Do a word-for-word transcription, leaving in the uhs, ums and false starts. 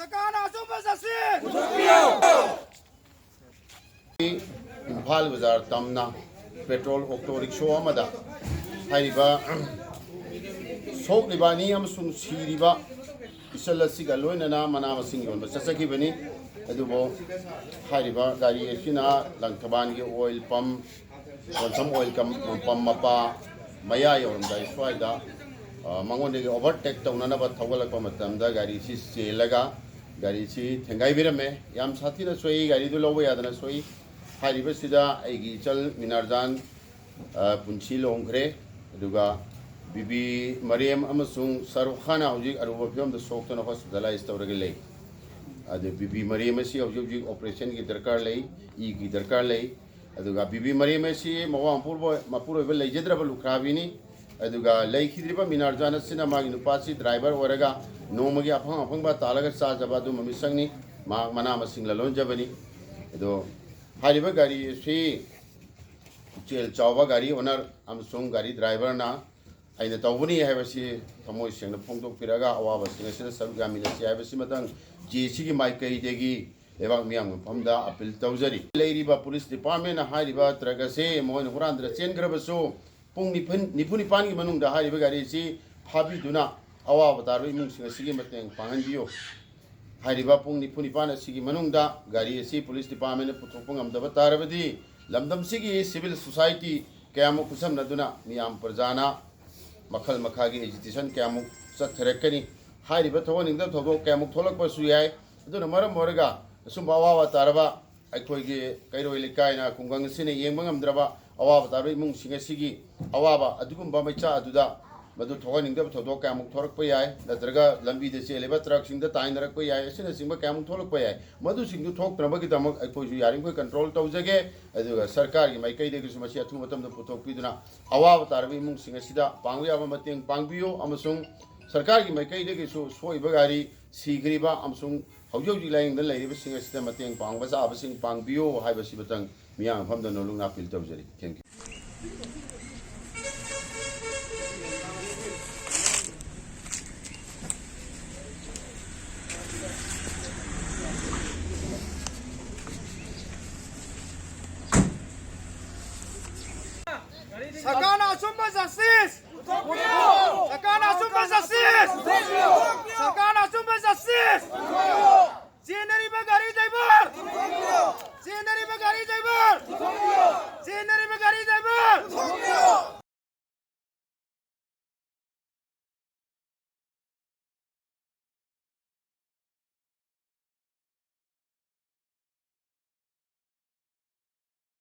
ꯁꯔꯀꯥꯔꯅ ꯑꯆꯨꯝꯕ ꯆꯠꯁꯤ꯫ ꯏꯝꯐꯥꯜ ꯕꯖꯥꯔ ꯇꯝꯅ ꯄꯦꯇ꯭ꯔꯣꯜ ꯑꯣꯛꯇꯣ ꯔꯤꯛꯁꯣ ꯑꯃꯗ ꯍꯥꯏꯔꯤꯕ ꯁꯣꯛꯂꯤꯕ ꯑꯅꯤ ꯑꯃꯁꯨꯡ ꯁꯤꯔꯤꯕ ꯏꯆꯜ ꯑꯁꯤꯒ ꯂꯣꯏꯅꯅ ꯃꯅꯥ ꯃꯁꯤꯡ ꯌꯣꯟꯕ ꯆꯠꯆꯈꯤꯕꯅꯤ꯫ ꯑꯗꯨꯕꯨ ꯍꯥꯏꯔꯤꯕ ꯒꯥꯔꯤ ꯑꯁꯤꯅ ꯂꯪꯊꯕꯥꯜꯒꯤ ꯑꯣꯏꯜ ꯄꯝ, ꯖꯣꯟꯁꯟ ꯑꯣꯏꯜ ꯀꯝ-, ꯄꯝ ꯃꯄꯥ ꯃꯌꯥ ꯌꯧꯔꯝꯗꯥꯏ ꯁ꯭ꯋꯥꯏꯗ, ꯑ, ꯃꯉꯣꯟꯗꯒꯤ ꯑꯣꯚꯔꯇꯦꯛ ꯇꯧꯅꯅꯕ ꯊꯧꯒꯠꯂꯛꯄ ꯃꯇꯝꯗ ꯒꯥꯔꯤꯁꯤ ꯆꯦꯜꯂꯒ ꯒꯥꯔꯤꯁꯤ ꯊꯦꯡꯒꯥꯏꯕꯤꯔꯝꯃꯦ꯫ ꯌꯥꯝ ꯁꯥꯊꯤꯅ ꯁꯣꯛꯏ, ꯒꯥꯔꯤꯗꯨ ꯂꯧꯕ ꯌꯥꯗꯅ ꯁꯣꯛꯏ꯫ ꯍꯥꯏꯔꯤꯕꯁꯤꯗ ꯑꯩꯒꯤ ꯏꯆꯜ ꯃꯤꯅꯔꯖꯥꯟ, ꯑ, ꯄꯨꯟꯁꯤ ꯂꯣꯡꯈ꯭ꯔꯦ꯫ ꯑꯗꯨꯒ ꯕꯤꯕꯤ ꯃꯔꯦꯝ ꯑꯃꯁꯨꯡ ꯁꯥꯔꯨꯛ ꯈꯥꯟꯅ ꯍꯧꯖꯤꯛ ꯑꯔꯨꯕ ꯐꯤꯕꯝꯗ ꯁꯣꯛꯇꯨꯅ ꯍꯣꯁꯄꯤꯇꯥꯂꯥꯏꯖ ꯇꯧꯔꯒ ꯂꯩ꯫ ꯑꯗꯨ ꯕꯤꯕꯤ ꯃꯔꯦꯝ ꯑꯁꯤ ꯍꯧꯖꯤꯛ ꯍꯧꯖꯤꯛ ꯑꯣꯄꯔꯦꯁꯟꯒꯤ ꯗꯔꯀꯥꯔ ꯂꯩ, ꯏꯒꯤ ꯗꯔꯀꯥꯔ ꯂꯩ꯫ ꯑꯗꯨꯒ ꯕꯤꯕꯤ ꯃꯔꯦꯝ ꯑꯁꯤ ꯃꯋꯥ ꯃꯄꯨꯔꯣꯏ-, ꯃꯄꯨꯔꯣꯏꯕ ꯂꯩꯖꯗ꯭ꯔꯕ ꯂꯨꯈ꯭ꯔꯥꯕꯤꯅꯤ꯫ ꯑꯗꯨꯒ ꯂꯩꯈꯤꯗ꯭ꯔꯤꯕ ꯃꯤꯅꯥꯔꯖꯥꯟ ꯑꯁꯤꯅ ꯃꯥꯒꯤ ꯅꯨꯄꯥꯁꯤ ꯗ꯭ꯔꯥꯏꯚꯔ ꯑꯣꯏꯔꯒ ꯅꯣꯡꯃꯒꯤ ꯑꯐꯪ ꯑꯐꯪꯕ ꯇꯥꯜꯂꯒ ꯆꯥꯖꯕ ꯑꯗꯨꯝꯕ ꯃꯤꯁꯛꯅꯤ꯫ ꯃꯍꯥꯛ ꯃꯅꯥ ꯃꯁꯤꯡ ꯂꯂꯣꯟꯖꯕꯅꯤ꯫ ꯑꯗꯣ ꯍꯥꯏꯔꯤꯕ ꯒꯥꯔꯤ ꯑꯁꯤ ꯄꯨꯛꯆꯦꯜ ꯆꯥꯎꯕ ꯒꯥꯔꯤ ꯑꯣꯅꯔ ꯑꯃꯁꯨꯡ ꯒꯥꯔꯤ ꯗ꯭ꯔꯥꯏꯚꯔꯅ ꯑꯩꯅ ꯇꯧꯕꯅꯤ ꯍꯥꯏꯕꯁꯤ ꯊꯃꯣꯏ ꯁꯦꯡꯅ ꯐꯣꯡꯗꯣꯛꯄꯤꯔꯒ ꯑꯋꯥꯕꯁꯤꯡ ꯑꯁꯤꯗ ꯁꯔꯨꯛ ꯌꯥꯃꯤꯟꯅꯁꯤ ꯍꯥꯏꯕꯁꯤꯃꯇꯪ ꯖꯦ ꯁꯤꯒꯤ ꯃꯥꯏꯀꯩꯗꯒꯤ ꯂꯩꯕꯥꯛ ꯃꯤꯌꯥꯝꯒꯤ ꯃꯐꯝꯗ ꯑꯄꯤꯜ ꯇꯧꯖꯔꯤ꯫ ꯂꯩꯔꯤꯕ ꯄꯨꯂꯤꯁ ꯗꯤꯄꯥꯔꯠꯃꯦꯟꯅ ꯍꯥꯏꯔꯤꯕ ꯇ꯭ꯔꯛ ꯑꯁꯤ ꯃꯈꯣꯏꯅ ꯍꯨꯔꯥꯟꯗꯨꯅ ꯆꯦꯟꯈ꯭ꯔꯕꯁꯨ ꯄꯨꯡ ꯅꯤꯐꯨ, ꯅꯤꯐꯨ ꯅꯤꯄꯥꯟꯒꯤ ꯃꯅꯨꯡꯗ ꯍꯥꯏꯔꯤꯕ ꯒꯥꯔꯤ ꯑꯁꯤ ꯐꯥꯕꯤꯗꯨꯅ ꯑꯋꯥꯕ ꯇꯥꯔꯕ ꯏꯃꯨꯡꯁꯤꯡ ꯑꯁꯤꯒꯤ ꯃꯇꯦꯡ ꯄꯥꯡꯍꯟꯕꯤꯌꯨ꯫ ꯍꯥꯏꯔꯤꯕ ꯄꯨꯡ ꯅꯤꯐꯨ ꯅꯤꯄꯥꯟ ꯑꯁꯤꯒꯤ ꯃꯅꯨꯡꯗ ꯒꯥꯔꯤ ꯑꯁꯤ ꯄꯨꯂꯤꯁ ꯗꯤꯄꯥꯔꯠꯃꯦꯟꯅ ꯄꯨꯊꯣꯛꯄ ꯉꯝꯗꯕ ꯇꯥꯔꯕꯗꯤ ꯂꯝꯗꯝꯁꯤꯒꯤ ꯁꯤꯚꯤꯜ ꯁꯣꯁꯥꯏꯇꯤ ꯀꯌꯥꯃꯨꯛ ꯈꯨꯠꯁꯝꯅꯗꯨꯅ ꯃꯤꯌꯥꯝ ꯄ꯭ꯔꯖꯥꯅ ꯃꯈꯜ ꯃꯈꯥꯒꯤ ꯑꯦꯖꯤꯇꯦꯁꯟ ꯀꯌꯥꯃꯨꯛ ꯆꯠꯊꯔꯛꯀꯅꯤ꯫ ꯍꯥꯏꯔꯤꯕ ꯊꯣꯛꯍꯟꯅꯤꯡꯗꯕ ꯊꯧꯗꯣꯛ ꯀꯌꯥꯃꯨꯛ ꯊꯣꯛꯂꯛꯄꯁꯨ ꯌꯥꯏ꯫ ꯑꯗꯨꯅ ꯃꯔꯝ ꯑꯣꯏꯔꯒ ꯑꯁꯨꯝꯕ ꯑꯋꯥꯕ ꯇꯥꯔꯕ ꯑꯩꯈꯣꯏꯒꯤ ꯀꯩꯔꯣꯏ ꯂꯩꯀꯥꯏꯅ ꯈꯨꯡꯒꯪ ꯑꯁꯤꯅ ꯌꯦꯡꯕ ꯉꯝꯗ꯭ꯔꯕ ꯑꯋꯥꯕ ꯇꯥꯔꯕ ꯏꯃꯨꯡꯁꯤꯡ ꯑꯁꯤꯒꯤ ꯑꯋꯥꯕ ꯑꯗꯨꯒꯨꯝꯕ ꯃꯩꯆꯥꯛ ꯑꯗꯨꯗ ꯃꯗꯨ ꯊꯣꯛꯍꯟꯅꯤꯡꯗꯕ ꯊꯧꯗꯣꯛ ꯀꯌꯥꯃꯨꯛ ꯊꯣꯔꯛꯄ ꯌꯥꯏ, ꯅꯠꯇ꯭ꯔꯒ ꯂꯝꯕꯤꯗ ꯆꯦꯜꯂꯤꯕ ꯇ꯭ꯔꯛꯁꯤꯡꯗ ꯇꯥꯏꯅꯔꯛꯄ ꯌꯥꯏ, ꯑꯁꯤꯅꯆꯤꯡꯕ ꯀꯌꯥꯃꯨꯛ ꯊꯣꯛꯂꯛꯄ ꯌꯥꯏ꯫ ꯃꯗꯨꯁꯤꯡꯗꯨ ꯊꯣꯛꯇꯅꯕꯒꯤꯗꯃꯛ ꯑꯩꯈꯣꯏꯁꯨ ꯌꯥꯔꯤꯃꯈꯩ ꯀꯟꯇ꯭ꯔꯣꯜ ꯇꯧꯖꯒꯦ꯫ ꯑꯗꯨꯒ ꯁꯔꯀꯥꯔꯒꯤ ꯃꯥꯏꯀꯩꯗꯒꯤꯁꯨ ꯃꯁꯤ ꯑꯊꯨꯕ ꯃꯇꯝꯗ ꯄꯨꯊꯣꯛꯄꯤꯗꯨꯅ ꯑꯋꯥꯕ ꯇꯥꯔꯕ ꯏꯃꯨꯡꯁꯤꯡ ꯑꯁꯤꯗ ꯄꯥꯡꯕ ꯌꯥꯕ ꯃꯇꯦꯡ ꯄꯥꯡꯕꯤꯌꯨ ꯑꯃꯁꯨꯡ ꯁꯔꯀꯥꯔꯒꯤ ꯃꯥꯏꯀꯩꯗꯒꯤꯁꯨ ꯁꯣꯛꯏꯕ ꯒꯥꯔꯤ, ꯁꯤꯈ꯭ꯔꯤꯕ ꯑꯃꯁꯨꯡ ꯍꯧꯖꯤꯛ ꯍꯧꯖꯤꯛ ꯂꯥꯌꯦꯡꯗ ꯂꯩꯔꯤꯕꯁꯤꯡ ꯑꯁꯤꯗ ꯃꯇꯦꯡ ꯄꯥꯡꯕ ꯆꯥꯕꯁꯤꯡ ꯄꯥꯡꯕꯤꯌꯨ ꯍꯥꯏꯕꯁꯤꯃꯇꯪ ꯃꯤꯌꯥꯝ ꯃꯐꯝꯗ ꯅꯣꯂꯨꯛꯅ ꯑꯄꯤꯜ ꯇꯧꯖꯔꯤ꯫ Thank you. ꯑꯆꯨꯝꯕ ꯖꯁꯇꯤꯁ! ꯁꯔꯀꯥꯔꯅ ꯑꯆꯨꯝꯕ ꯖꯁꯇꯤꯁ! ꯁꯔꯀꯥꯔꯅ ꯑꯆꯨꯝꯕ ꯖꯁꯇꯤꯁ! ꯆꯦꯟꯅꯔꯤꯕ ꯒꯥꯔꯤ ꯗ꯭ꯔꯥꯏꯚꯔ! ꯆꯦꯟꯅꯔꯤꯕ ꯒꯥꯔꯤ ꯗ꯭ꯔꯥꯏꯚꯔ! ꯆꯦꯟꯅꯔꯤꯕ ꯒꯥꯔꯤ ꯗ꯭ꯔꯥꯏꯚꯔ!